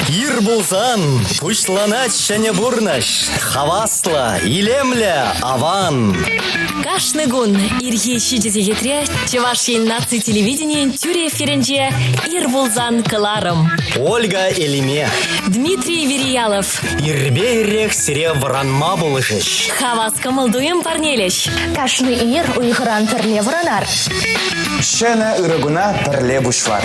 Ир пулсан пуҫланать ҫӗнӗ пурнӑҫ. Хаваслӑ, илемлӗ, аван. Кашни кун ирхи 7 сехетре Чӑваш Ен наци телевиденийӗн тӳрӗ эфирӗнче «Ир пулсан» кӑларӑм. Ольга Элиме. Дмитрий Вериялов. Ирпе ирех сире вӑранма пулӑшӗҫ. Хавас кӑмӑл-туйӑм парнелӗҫ. Кашни ир уйӑхран пӗрле вӑранар. Ҫӗнӗ ырӑ куна пӗрле пуҫлар.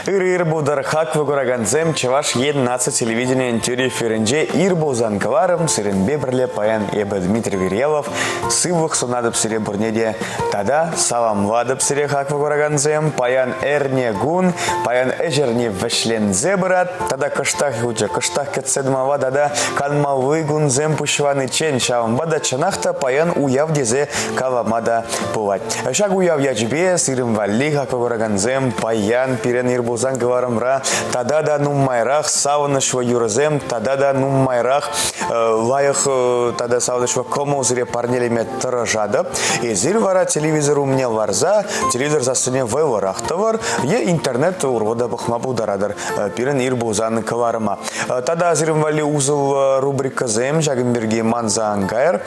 Ыр-ир пултӑр, хаклӑ куракансем, Чӑваш Ен наци телевиденийӗн тӳрӗ эфирӗнче ир пулсан кӑларӑм сирӗнпе пӗрле паян эпӗ Дмитрий Верьялов. Сывлӑх сунатӑп сире пурне те тата саламлатӑп сире, хаклӑ куракансем. Паян эрне кун, паян ӗҫ эрни вӗҫленсе пырать. Тата кӑштах юлчӗ, кӑштах кӗтсе тӑмалла тата канмалли кунсем пуҫланиччен. Ҫавӑнпа та чӑнах та паян уяв тесе калама та пулать. Ҫак уяв ячӗпе сирӗн валли хаклӑ куракансем паян пирӗн ир пулсан кӑларӑмра тата та нумайрах савӑнӑҫлӑ юрӑсем, тата та нумайрах лайӑх тата савӑнӑҫлӑ кӑмӑл сире парнелеме тӑрӑшатӑп. Эсир вара телевизор умне ларса телевизор сассине вӑйлӑрах тӑвӑр е интернет урлӑ та пӑхма пултаратӑр пирӗн ир пулсан кӑларӑма. Тата сирӗн валли усӑллӑ рубрикӑсем ҫакӑн пирки манса ан кайӑр.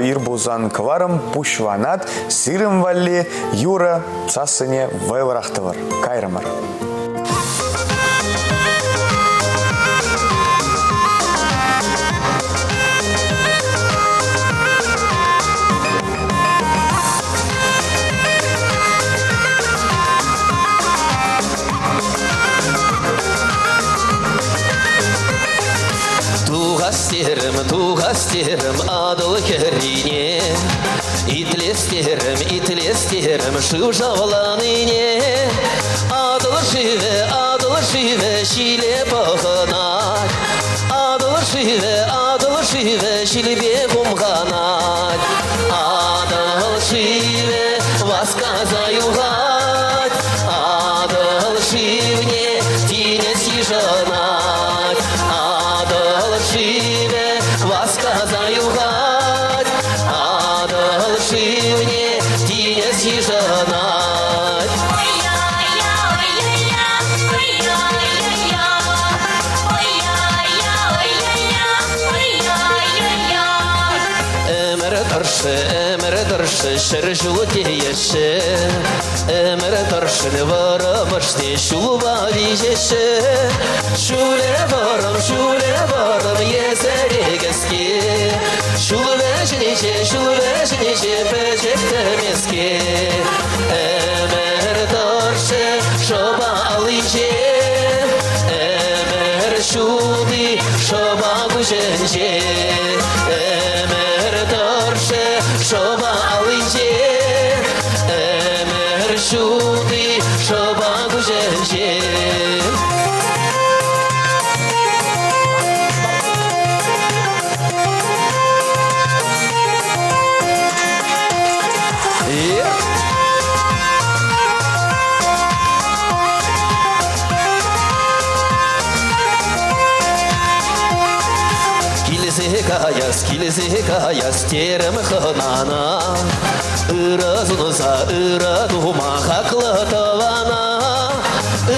Ир пулсан кӑларӑм пуҫланать. Сирӗн валли юрӑ сассине вӑйлӑрах тӑвӑр. Кайрӑмӑр. Тухас терӗм, тухас терӗм Атӑл хӗррине. Итлес терӗм, итлес терӗм шыв шавланине. Атӑл шывӗ, Атӑл шывӗ ҫиле пӑхӑнать. Атӑл шывӗ, Атӑл шывӗ ҫилпе хумханать. Атӑл шывӗ васкаса юхать. Атӑл шывне тинӗс йышӑнать. Атӑл шывӗ васкаса юхать. Атӑл шывне тинӗс йышӑнать. Ӗмӗр тӑршшӗ, ӗмӗр тӑршшӗ 100 ҫул тееҫҫӗ. Ӗмӗр тӑршшӗн вӑрӑмӑшне ҫулпа виҫеҫҫӗ. Ҫулӗ вӑрӑм, ҫулӗ вӑрӑм, есӗре кӗске. Ҫул вӗҫӗнче, ҫул вӗҫӗнче пӗчӗк тӗмеске. Ӗмӗр тӑршшӗ шӑпа аллинче. Ӗмӗр ҫути шӑпа куҫӗнче. Ӗмӗр тӑршшӗ шӑпа аллинче. Ӗмӗр ҫути шӑпа куҫӗнче. Килсе каяс, килсе каяс терӗм хӑнана. Ырӑ сунса ырӑ тума хаклӑ тӑвана.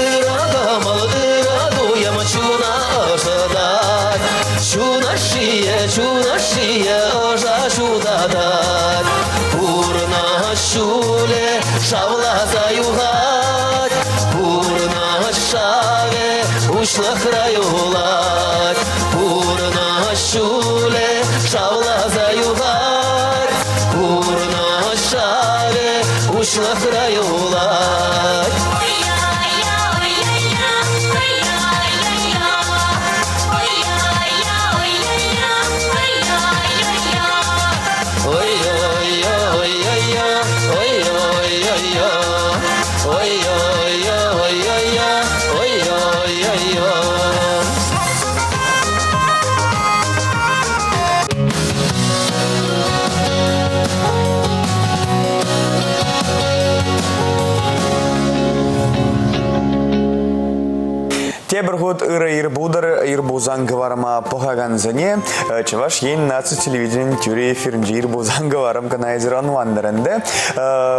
Ырӑ кӑмӑл, ырӑ туйӑм чуна ӑшӑтать. Чун ӑшшийӗ, чун ӑшшийӗ ӑша ҫутатать. Пурнӑҫ ҫулӗ шавласа юхать. Пурнӑҫ шавӗ уҫлӑхра юлать. Пурнӑҫ ҫулӗ шавласа юхать. Пурнӑҫ шавӗ уҫлӑхра юлать. Ой-ой-ой-ой-ой-ой, ой-ой-ой-ой-ой. Тепӗр хут ырӑ ир пултӑр, ир пулсан кӑварма пӑхакансене Чӑваш Ен наци телевиденийӗн тӳрӗ эфирӗнче ир пулсан кӑварӑм кӑна эсир ӑнлантӑр ӗнтӗ.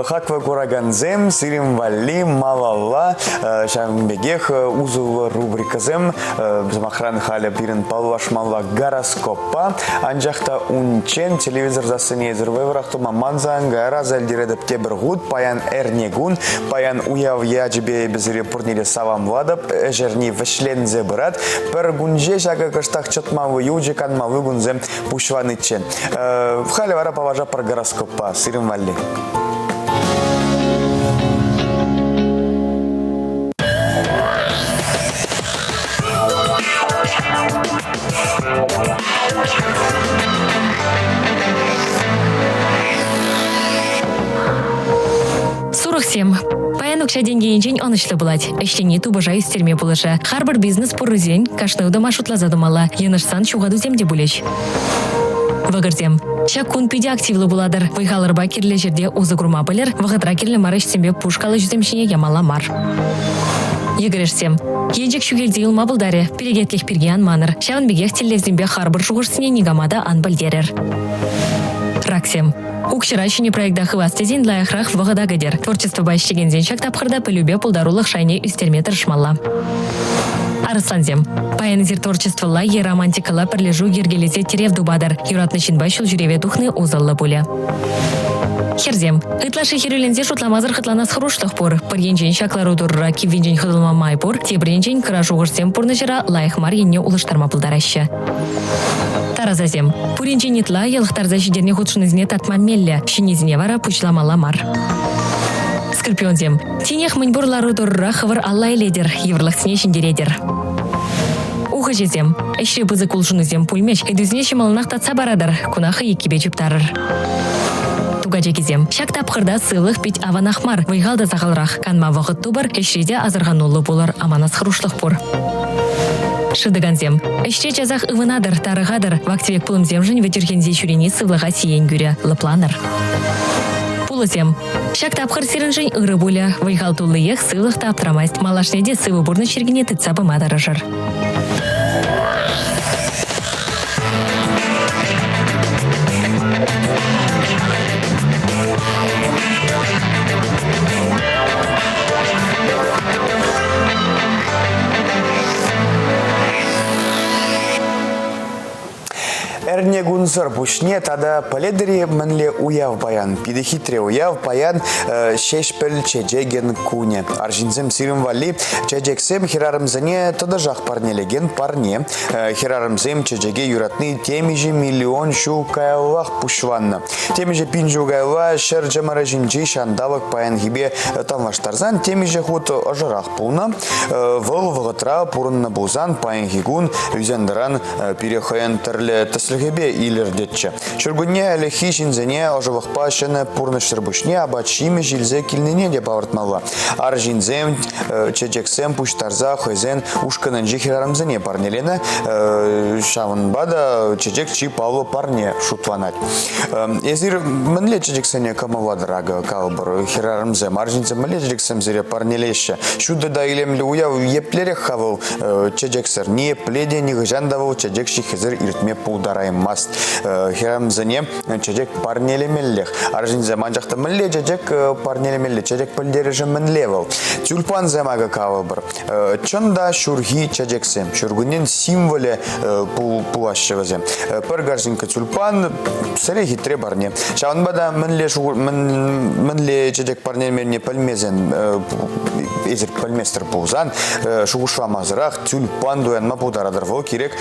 Хаклӑ куракансем, сирӗн валли малалла ҫавӑн пекех усӑллӑ рубрикӑсем, сӑмахран, халӗ пирӗн паллашмалла гороскоппа, анчах та унччен телевизор сассине эсир вӑйлӑрах тума мансан кайра аса илтеретӗп тепӗр хут. Паян эрнекун, паян уяв ячӗпе эпӗ сире пурне те саламлатӑп. Ӗҫ эрни вӗҫленсе пырать. Пӗр кунче ҫакӑ кӑштах чӑтмалли юлчӗ, канмалли кунсем пуҫланиччен. Халӗ вара паллашатпӑр гороскоппа. Сирӗн валли. Сурӑхсем. Паян укҫа-тенкӗ енчен ӑнӑҫлӑ пулать. Ӗҫлени тупӑша ӳстерме пулӑшӗ. Харпӑр бизнес пуррисен кашни утӑма шутласа тумалла. Йӑнӑшсан ҫухатусем те пулӗҫ. Вӑкӑрсем. Ҫак кун питӗ активлӑ пулатӑр. Вӑй-халӑрпа кирлӗ ҫӗрте усӑ курма пӗлӗр, вӑхӑтра кирлӗ мар ӗҫсемпе пуш калаҫусем ҫине ямалла мар. Йӗкӗрешсем. Енчӗк ҫӳхелсе юлма пултарӗ. Перекетлӗх пирки ан манӑр. Ҫавӑн пекех тӗллевсемпе харпӑр шухӑшсене никама та ан пӗлтерӗр. Раксем. Укҫӑра ҫӗнӗ проекта хывас тесен лайӑхрах вӑхӑта кӗтӗр. Творчествӑпа ӗҫлекенсен ҫак тапхӑрта пӗлӳпе пултарулӑх шайне ӳстерме тӑрӑшмалла. Арӑслансем. Паян эсир творчествӑлла е романтикӑлла пӗрлешӳ йӗркелесе тӗрев тупатӑр. Юратнӑ ҫынпа ҫул ҫӳреве тухни усӑллӑ пулӗ. Хӗрсем. Ытлашши хӗрӳленсе шутламасӑр хӑтланас хӑрушлӑх пур. Пӗр енчен ҫак лару-тӑрура киввинчен хӑтӑлма май пур, тепӗр енчен кӑра шухӑшсем пурнӑҫӑра лайӑх мар енне улӑштарма пултараҫҫӗ. Тарасасем. Пуринчен ытла йӑлӑхтарса ҫитернӗ хутшӑнусене татма меллӗ, ҫӗннисене вара пуҫламалла мар. Скорпионсем. Тинех мӗнпур лару-тӑрура хӑвӑр алла илетӗр, йывӑрлӑхсене ҫӗнтеретӗр. Ухӑҫӑсем. Ӗҫре пысӑк улшӑнусем пулмӗҫ, ыйтусене ҫӑмӑллӑнах татса паратӑр, куна хӑй еккипе чуптарӑр. Тукачакисем. Ҫак тапхӑрта сывлӑх пит аванах мар, вӑй-хал та сахалрах. Канма вӑхӑт тупӑр, ӗҫре те асӑрхануллӑ пулӑр, аманас хӑрушлӑх пур. Шытӑкансем. Ӗҫре часах ывӑнатӑр, тарӑхатӑр. Вак-тӗвек пулӑмсемшӗн вӗчӗрхенсе ҫӳрени сывлӑха сиен кӳрӗ. Лӑпланӑр. Пулӑсем. Ҫак тапхӑр сирӗншӗн ырӑ пулӗ. Вӑй-хал туллиех, сывлӑх та аптрамасть. Малашне те сывӑ пурнӑҫ йӗркине тытса пыма тӑрӑшӑр. Эрнекунсӑр пуҫне тата пӗлетӗр-и мӗнле уяв паян? Питӗ хитре уяв паян Ҫеҫпӗл чечекӗн кунӗ. Арҫынсем сирӗн валли чечексем хӗрарӑмсене тӑтӑшах парнелекен парне. Хӗрарӑмсем чечеке юратни темиҫе миллион ҫул каяллах пуҫланнӑ. Темиҫе пин ҫул каялла ҫӗр чӑмӑрӗ ҫинчи ҫанталӑк паянхипе танлаштарсан темиҫе хут ӑшӑрах пулнӑ. Вӑл вӑхӑтра пурӑннӑ пулсан паянхи кун ӳсен-тӑран пире хӑйӗн тӗрлӗ тӗслӗхӗпе илӗртетчӗ. Ҫуркунне ӗлӗкхи ҫынсене ӑшӑлӑхпа ҫӗнӗ пурнӑҫсӑр пуҫне апат-ҫимӗҫ илсе килнине те палӑртмалла. Арҫынсем чечексем пуҫтарса хӑйсен ушкӑнӗнчи хӗрарӑмсене парнеленӗ. Ҫавӑнпа та чечек чи паллӑ парне шутланать. Эсир мӗнле чечексене кӑмӑллатӑр акӑ калӑпӑр хӗрарӑмсем, арҫынсем мӗнле чечексем сире парнелеҫҫӗ? Ҫутӑ та илемлӗ уяв еплерех-ха вӑл чечексӗр? Ниепле те нихӑҫан та вӑл чечек ҫыххисӗр иртме пултараймасть. Хӗрарӑмсене чечек парнелемеллех. Арҫынсем, анчах та мӗнле чечек парнелемелле? Чечек пӗлтерӗшӗ мӗнле вӑл? Тюльпансем акӑ калӑпӑр. Чӑн та ҫурхи чечексем. Ҫуркуннен символӗ пулаҫҫӗ вӗсем. Пӗр корзинка тюльпан сӗре хитре парне. Ҫавӑнпа та мӗнле мӗнле чечек парнелемеллине пӗлмесен, эсир пӗлместӗр пулсан, шухӑшламасӑрах тюльпан туянма пултаратӑр. Вӑл кирек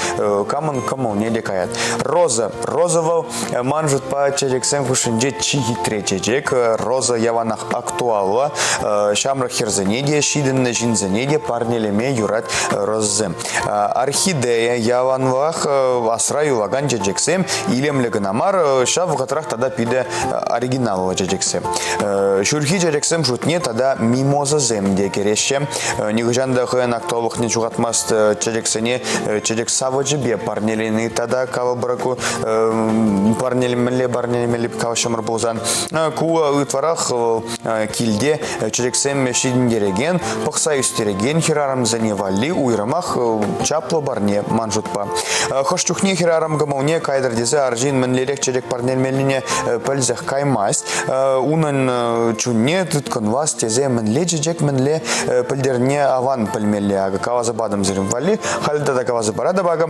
камӑн кӑмӑлне те каять. Роза. Роза вӑл ман шутпа чечексем хушшинче чи хитре чечек. Роза яланах актуаллӑ. Ҫамрӑк хӗрсене те, ҫитӗннӗ ҫынсене те парнелеме юрать розӑсем. Орхидея яланлӑх асра юлакан чечексем илемлӗ кӑна мар, ҫав вӑхӑтрах тата питӗ оригиналлӑ чечексем. Ҫурхи чечексем шутне тата мимозӑсем те кӗреҫҫӗ. Нихӑҫан та хӑйӗн актуаллӑхне ҫухатмасть чечексене чечек савӑчӗпе парнелени тата калӑпӑр. ку парнелемелле парнелемелле калаҫӑмӑр пулсан. Ку ытларах килте чечексем ҫитӗнтерекен, пӑхса ӳстерекен хӗрарӑмсене валли уйрӑмах чаплӑ парне ман шутпа. Хӑш чухне хӗрарӑм кӑмӑлне кайтӑр тесе арҫын мӗнлерех чечек парнелемеллине пӗлсех каймасть. Унӑн чунне тыткӑнлас тесе мӗнле чечек мӗнле пӗлтернине аван пӗлмелле. Акӑ каласа патӑм сирӗн валли. Халь тата каласа паратӑп акӑ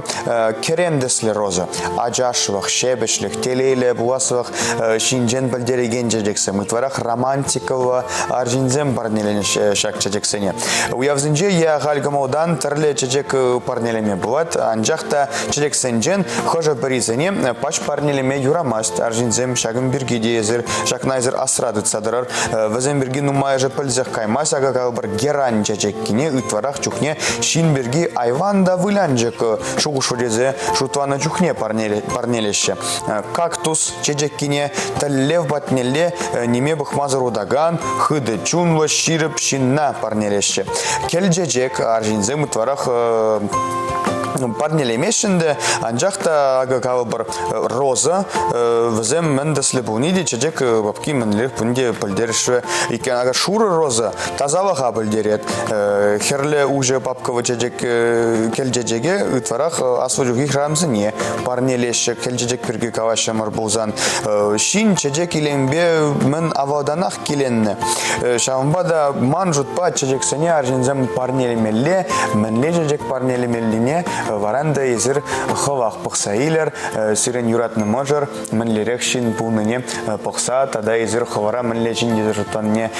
кӗрен тӗслӗ роза. Ачашлӑх, ҫепӗҫлӗх, телейлӗ пуласлӑх ҫинчен пӗлтерекен чечексем. Ытларах романтикӑллӑ арҫынсем парнеленӗ ҫак чечексене. Уявсенче е ахаль кӑмӑлтан тӗрлӗ чечек парнелеме пулать, анчах та чечексенчен хӑшӗ-пӗрисене пач парнелеме юрамасть. Арҫынсем ҫакӑн пирки те эсир ҫакна эсир асра тытса тӑрӑр. Вӗсем пирки нумайӑшӗ пӗлсех каймасть. Акӑ калӑпӑр герань чечеккине ытларах чухне ҫын пирки айван та вылянчӑк шухӑшлӑ тесе шутланӑ чухне парнелеҫҫӗ. Кактус чечеккине тӗллев патнелле ниме пӑхмасӑр утакан, хытӑ чунлӑ, ҫирӗп ҫынна парнелеҫҫӗ. Кӗл чечек арҫынсем ытларах парнелемеҫҫӗ ӗнтӗ, анчах та акӑ калӑпӑр роза вӗсем мӗн тӗслӗ пулни те чечек папки мӗнлех пулни те пӗлтерӗшлӗ иккен. Акӑ шурӑ роза тасалӑха пӗлтерет. Хӗрлӗ уҫӑ папкӑллӑ чечек кӗл чечеке ытларах аслӑ чухи храмсене парнелеҫҫӗ. Кӗл чечек пирки калаҫрӑмӑр пулсан ҫын чечек илемпе мӗн авалтанах киленнӗ. Ҫавӑнпа та ман шутпа чечексене арҫынсем парнелемелле, мӗнле чечек парнелемеллине варан та эсир хӑвах пӑхса илӗр. Сирӗн юратнӑ мӑшӑр мӗнлерех ҫын пулнине пӑхса тата эсир хӑвӑра мӗнле ҫын тесе шутланине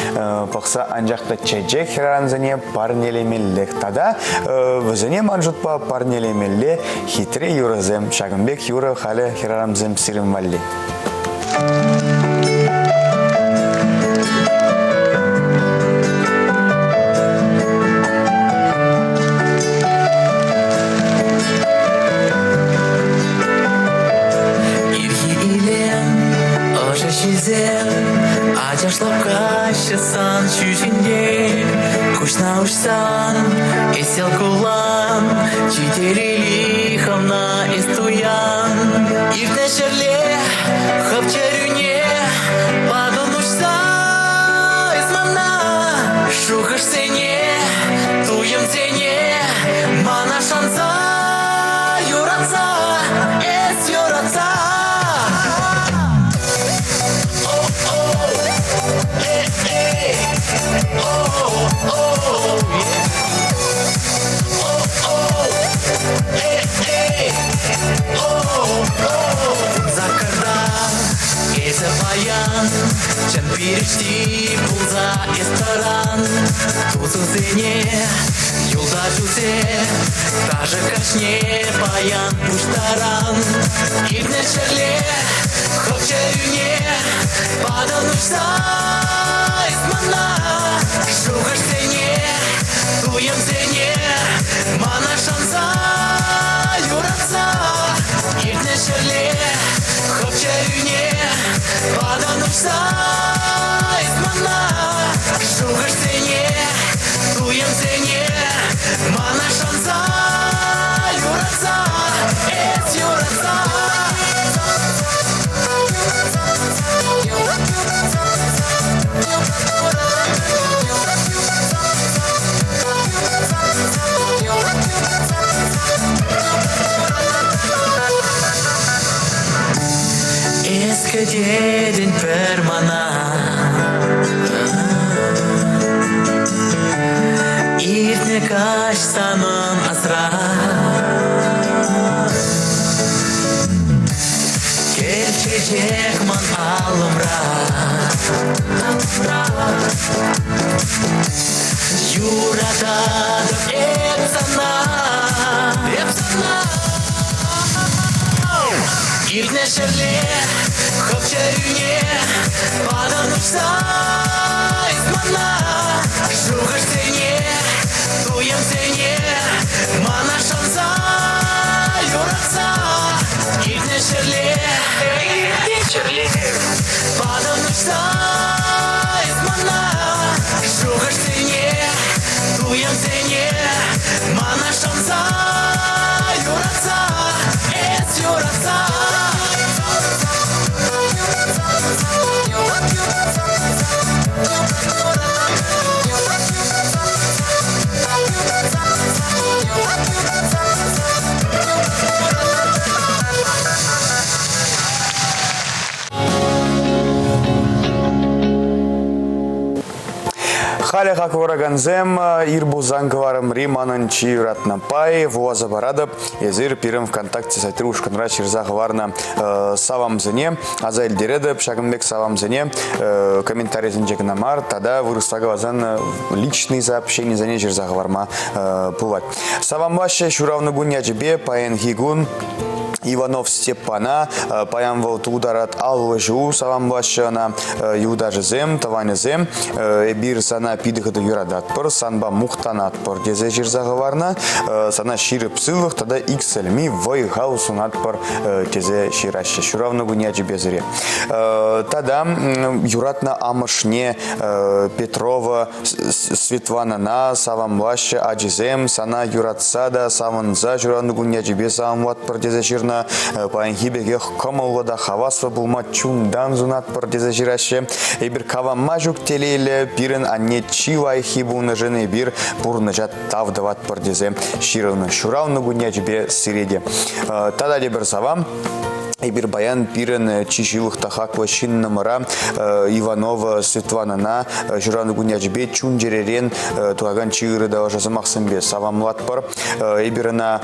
пӑхса анчах та чечек хӗрарӑмсене парнелемеллех тата вӗсене ман шутпа парнелемелле хитре юрӑсем. Ҫакӑн пек юрӑ халӗ хӗрарӑмсем сирӗн валли. Ирхи илем, ӑшӑ ҫилсем, ачашлап каҫҫӗ сан ҫӳҫӗнте. Куҫна уҫсан, эс йӑл кулан, чи телейли хӑвна эс туян. Иртнӗ ҫӗрле хӑв чӗрӳне патӑн уҫса эс мана шухӑшсене, туйӑмсене мана шанса юратса, эс юратса. Закарда эсӗ паян чӑн пирӗшти пулса эс тӑран тусусене юлташусем ташӑ каҫне паян пуҫтаран иртнӗ ҫӗрле хӑв чӗрӳне патӑн уҫса эс мана шухӑшсене туйӑмсене мана шанса юратса иртнӗ ҫӗрле хӑв чӗрӳне патӑн уҫса эс мана шухӑшсене туйӑмсене мана шанса юратса эс юратса. Эс кӗтетӗн пӗр мана Иртнӗ каҫ санӑн асра Кӗл чечек ман аллӑмра Юрататӑп эп сана, эп сана. Иртнӗ ҫӗрле хӑв чӗрӳне патӑн уҫса эс мана шухӑшсене, туйӑмсене мана шанса юратса. Иртнӗ ҫӗрле, иртнӗ ҫӗрле патӑн уҫса эс мана шухӑшсене, туйӑмсене мана шанса юратса, эс юратса. Халӗ хак куракансем ир пулсан кӑларӑмри манӑн чи юратнӑ пай вуласа паратӑп. Эсир пирӗн ВКонтакте сайтри ушкӑнра ҫырса хӑварнӑ саламсене аса илтеретӗп. Ҫакӑн пек саламсене комментарисенче кӑна мар, тата вырӑсла каласан личный сообщенисене ҫырса хӑварма пулать. Саламлаҫҫӗ ҫуралнӑ кун ячӗпе паянхи кун Иванов Степана паян вӑл тултарать 50 ҫул саламлаҫҫӗ ӑна юлташӗсем, тӑванӗсем. Эпир сана питӗ хытӑ юрататпӑр, санпа мухтанатпӑр тесе ҫырса хӑварнӑ. Сана ҫирӗп сывлӑх тата иксӗлми вӑй-хал сунатпӑр тесе ҫыраҫҫӗ. Ҫуралнӑ кун ячӗпе сире. Тата юратнӑ амӑшне Петрова Светланӑна саламлаҫҫӗ ачисем, сана юратса та савӑнса ҫуралнӑ кун ячӗпе саламлатпӑр тесе ҫырнӑ. Паянхи пекех кӑмӑллӑ та хаваслӑ пулма чунтан сунатпӑр тесе ҫыраҫҫӗ. Эпир калама ҫук телейлӗ, пирӗн анне чи лайӑххи пулнӑшӑн эпир пурнӑҫа тав тӑватпӑр тесе ҫырнӑ. Ҫуралнӑ кун ячӗпе сире те. Тата тепӗр салам. Эпир паян пирӗн чи ҫывӑх та хаклӑ ҫыннӑмӑра Иванова Светланӑна ҫуралнӑ кун ячӗпе чун-чӗререн тухакан чи ырӑ та ӑшӑ сӑмахсемпе саламлатпӑр. Эпир ӑна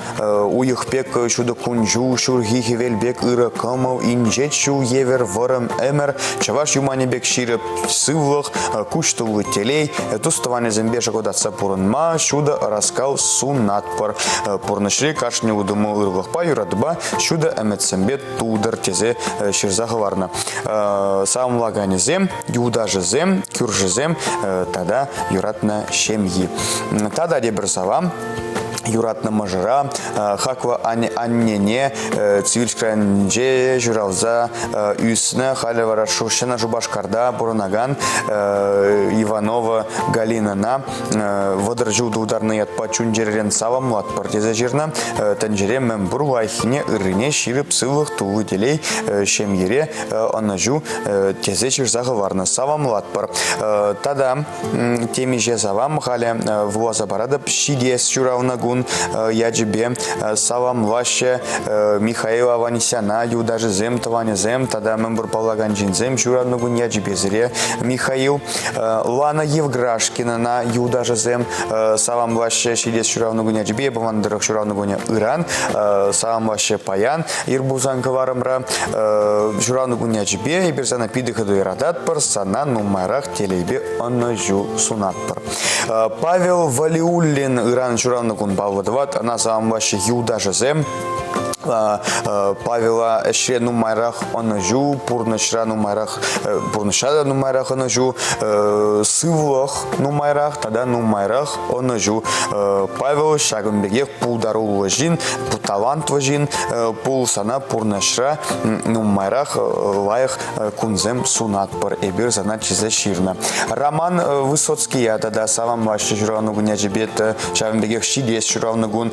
уйӑх пек ҫутӑ кун-ҫул, ҫурхи хӗвел пек ырӑ кӑмӑл, инҫет ҫул евӗр вӑрӑм ӗмӗр, чӑваш юманӗ пек ҫирӗп сывлӑх, куҫ тулли телей, тус-тӑванӗсемпе шӑкӑлтатса пурӑнма ҫутӑ ӑраскал сунатпӑр. Пурнӑҫри кашни утӑму ырлӑхпа, юратупа, ҫутӑ ӗмӗтсемпе тултӑр тесе ҫырса хӑварнӑ. Саламлаканӗсем, юлташӗсем, кӳршӗсем тата юратнӑ ҫемйи. Тата тепӗр салам юратнӑ мӑшӑра, хаклӑ аннене Цивильск районӗнче ҫуралса ӳснӗ, халӗ вара Ҫӗнӗ Шупашкарта пурӑнакан Иванова Галинӑна 30 ҫул тултарнӑ ятпа чун-чӗререн саламлатпӑр тесе ҫырнӑ. Тӗнчере мӗн пур лайӑххине, ыррине, ҫирӗп сывлӑх, тулли телей, ҫемьере ӑнӑҫу тесе ҫырса хӑварнӑ. Саламлатпӑр. Тата темиҫе салам халӗ вуласа паратӑп. Ҫитес ҫуралнӑ кун ячӗпе саламлаҫҫӗ Михаил Аванесяна, юлташӗсем, тӑванӗсем тата мӗн пур паллакан ҫынсем ҫуралнӑ кун ячӗпе сире, Михаил. Лана Евграшкинана юлташӗсем саламлаҫҫӗ ҫитес ҫуралнӑ кун ячӗпе пӑван тӑрӑх ҫуралнӑ кунӗ ыран саламлаҫҫӗ паян Ирбулсан кӑларӑмра ҫуралнӑ кун ячӗпе эпир сана питӗ хытӑ юрататпӑр, сана нумайрах телейпе ӑнӑҫу сунатпӑр. Павел Валиуллин ыран ҫуралнӑ кун паллӑ тӑвать, ӑна саламлаҫҫӗ юлташӗсем. Павела ӗҫре нумайрах ӑнӑҫу, пурнӑҫра нумайрах пурнӑҫра та нумайрах ӑнӑҫу, сывлӑх нумайрах тата нумайрах ӑнӑҫу. Павел ҫакӑн пекех пултаруллӑ ҫын, талантлӑ ҫын пул сана пурнӑҫра нумайрах лайӑх кунсем сунатпӑр. Эпир сана чыса ҫырнӑ. Роман Высоцкия тата саламлаҫҫӗ ҫуралнӑ кун ячӗпе ҫавӑн пекех ҫитес ҫуралнӑ кун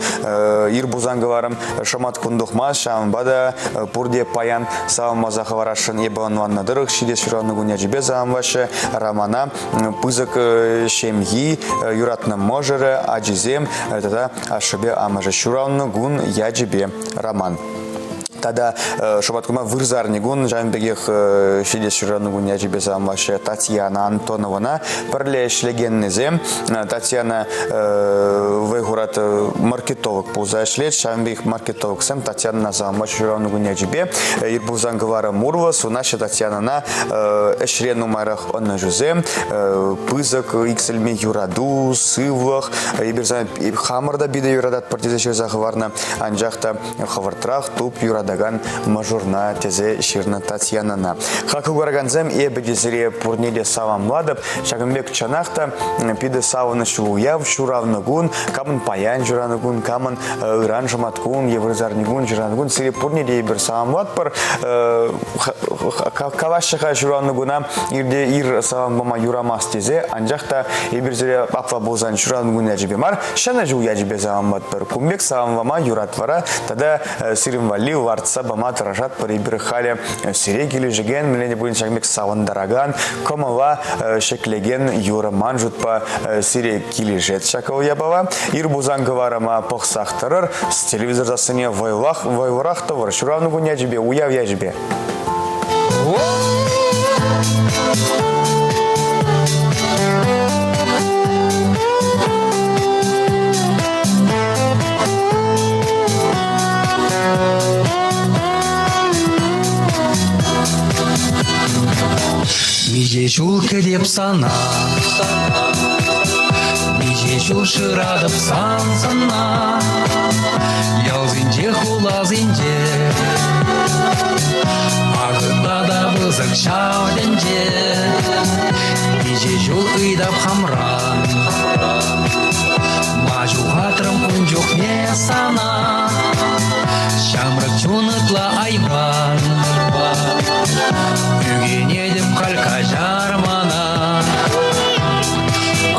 ир пулсан кӑларӑм шӑмат кун тухмасть, ҫавӑнпа та пурте паян саламласа хӑварасшӑн эпӗ ӑнланнӑ тӑрӑх ҫитес ҫуралнӑ кун ячӗпе саламлаҫҫӗ Романа пысӑк ҫемйи, юратнӑ мӑшӑрӗ, ачисем тата ашшӗпе амӑшӗ ҫуралнӑ кун ячӗпе Роман. Тата шӑпаткума вырсарни кун, ҫавӑн пекех ҫитес ҫуралнӑ кун ячӗпе саламлаҫҫӗ Татьяна Антоновӑна. Пӗрле ӗҫлекеннисем Татьяна вӑй хурать маркетолог пулса ӗҫлет. Ҫавӑн пекех маркетологсем Татьянӑна саламлаҫҫӗ ҫуралнӑ кун ячӗпе. Ир пулсан кӑвара мурлӑ сунаҫҫӗ Татьянӑна ӗҫре нумайрах ӑнӑҫусем, пысӑк иксӗлми юрату, сывлӑх. Эпир хамӑр та питӗ юрататпӑр тесе ҫырса хӑварнӑ. Анчах та хӑвӑртрах туп юратакан мӑшӑрна тесе ҫырнӑ Татьянӑна. Хаклӑ куракансем, эпӗ те сире пурне те саламлатӑп. Ҫакӑн пек чӑнах та питӗ савӑнӑҫлӑ уяв, ҫуралнӑ кун, камӑн паян ҫуралнӑ кун, камӑн ыран шӑмат кун е вырсарни кун ҫуралнӑ кун, сире пурне те эпир саламлатпӑр. Калаҫҫӗ-ха ҫуралнӑ куна ирте ир саламлама юрамасть тесе, анчах та эпир сире апла пулсан ҫуралнӑ кун ячӗпе мар, Ҫӗнӗ ҫул ячӗпе саламлатпӑр. Кун пек саламлама юрать вара тата сирӗн валли лартса пама тӑрӑшатпӑр эпир халӗ сире килӗшекен, мӗнле те пулин ҫакӑн пек савӑнтаракан, кӑмӑла ҫӗклекен юрӑ ман шутпа сире килӗшет ҫак япала. Ир пулсан кӑварӑма пӑхсах тӑрӑр, телевизор сассине вӑйлах, вӑйлӑрах тӑвӑр. Ҫуралнӑ кун ячӗпе, уяв ячӗпе. эп сана. Миҫе ҫул шыратӑп сан сӑнна. Ялсенче, хуласенче. Ак ытла та пысӑк ҫав тӗнче. Миҫе ҫул ыйтап хамран. Ма ҫухатрӑм ун чухне сана. Ҫамрӑк чун ытла айван. Ӳкӗнетӗп халь каҫар мана.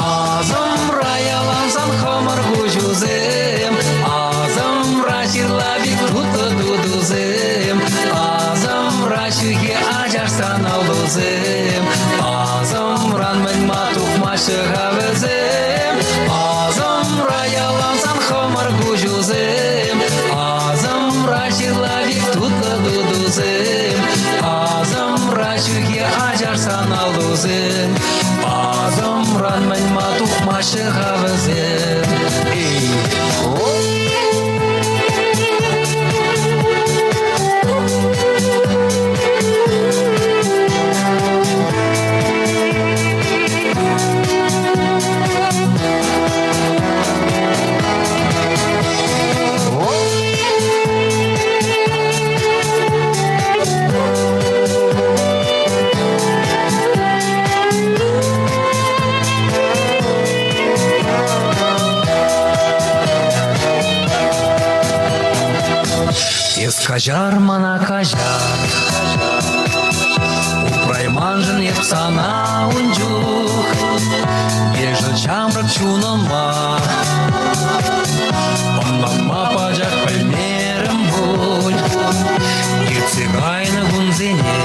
Асӑмра ялансан хӑмӑр куҫусем, Асӑмра ҫырла пек тутлӑ тутусем, Асӑмра ҫӳхе ачашсан аллусем, Асӑмран мӗн-ма тухмаҫҫӗ-ха вӗсем? Асӑмра ялансан хӑмӑр куҫусем, Асӑмра ҫырла пек тутлӑ тутусем, Асӑмра ҫӳхе ачашсан аллусем, Асӑмран мӗн-ма тухмаҫҫӗ-ха вӗсем? Эй, оп! Эс каҫар мана каҫар Упрайманшӑн эп сана ун чух Ешӗл ҫамрӑк чунӑма Ӑнланма пачах пӗлмерӗм пуль Иртсе кайнӑ кунсене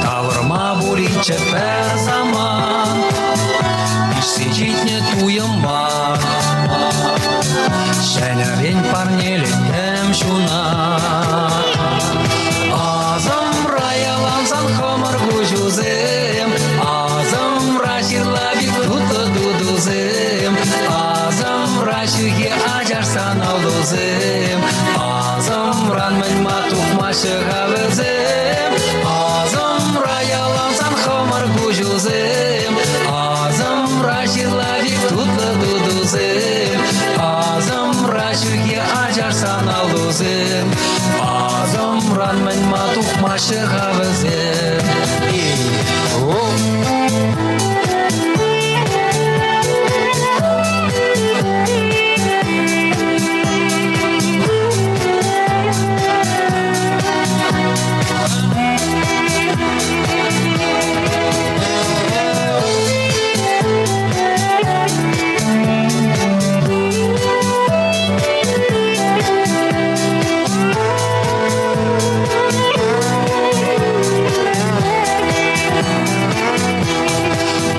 Тавӑрма пулинччӗ пӗр самант Пиҫсе ҫитнӗ туйӑма Ҫӗнӗрен парнелеттӗм ҫуна Асӑмра ялансан хӑмӑр куҫусем Асӑмра ҫырла пек тутлӑ тутусем Асӑмра ҫӳхе ачашсан аллусем Асӑмран мӗн-ма тухмаҫҫӗ-ха вӗсем Асӑмра ялансан хӑмӑр куҫусем Асӑмра ҫырла пек тутлӑ тутусем Асӑмра ҫӳхе ачашсан аллусем Асӑмран мӗн-ма тухмаҫҫӗ-ха вӗсем Эй, о!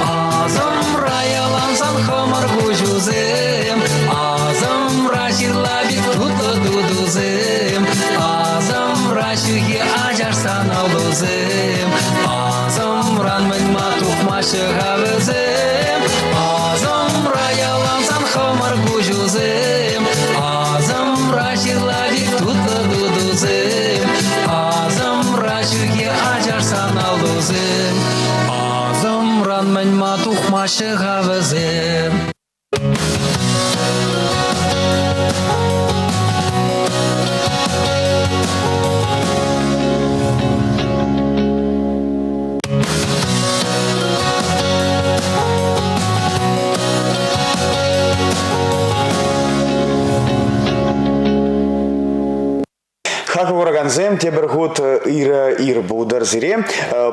Асӑмра ялансан хӑмӑр куҫусем, Асӑмра ҫырла пек тутлӑ тутусем, Асӑмра ҫӳхе ачашсан аллусем, Асӑмран мӗн-ма тухмаҫҫӗ-ха вӗсем? Асӑмра ялансан хӑмӑр куҫусем, Асӑмра ҫырла пек тутлӑ тутусем, Асӑмра ҫӳхе ачашсан аллусем, Асӑмран мӗн-ма тухмаҫҫӗ-ха вӗсем? Хаклӑ куракансем, тепӗр хут ырӑ ир пултӑр сире.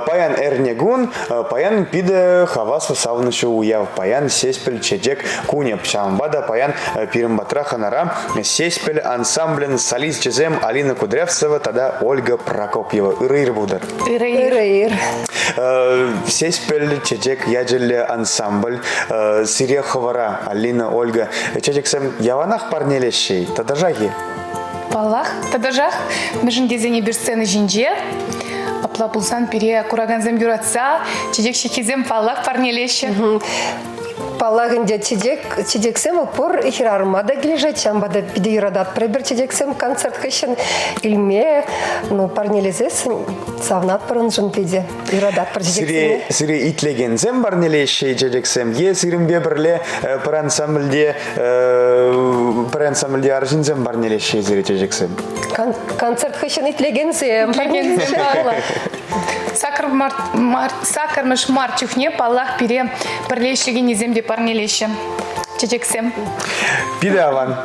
Паян эрнекун, паян питӗ хаваслӑ савӑнӑҫлӑ уяв. Паян Сеспель чечек кунӗ. Ҫавӑнпа та паян пирӗн патра хӑнара Сеспель ансамблӗн солисчӗсем Алина Кудрявцева тата Ольга Прокопьева. Ырӑ ир пултӑр. Ырӑ ир. Ырӑ ир. Сеспель чечек ячӗллӗ ансамбль сире хӑвӑра, Алина, Ольга, чечексем яланах парнелеҫҫӗ-и? Тӑтӑшах-и? Паллах, тӑтӑшах. Мӗншӗн тесен эпир сцена ҫинче. Апла пулсан пире куракансем юратса чечек ҫыххисем паллах парнелеҫҫӗ. Паллах ӗнтӗ, чечек, чечексем пур хӗрарӑма та килӗшет, ҫавӑнпа та питӗ юрататпӑр эпир чечексем концерт хыҫҫӑн илме, ну, парнелесессӗн савӑнатпӑр уншӑн питӗ. Юрататпӑр чечексене. Сире, сире итлекенсем парнелеҫҫӗ чечексем е сирӗнпе пӗрле пӗр ансамбльте пӗр ансамбльте арҫынсем парнелеҫҫӗ сире чечексем? Концерт хыҫҫӑн итлекенсем. Итлекенсем, паллах. Саккӑрмӗш март чухне, паллах, пире пӗрле ӗҫлекеннисем те парнелеҫҫӗ чечексем. Питӗ аван.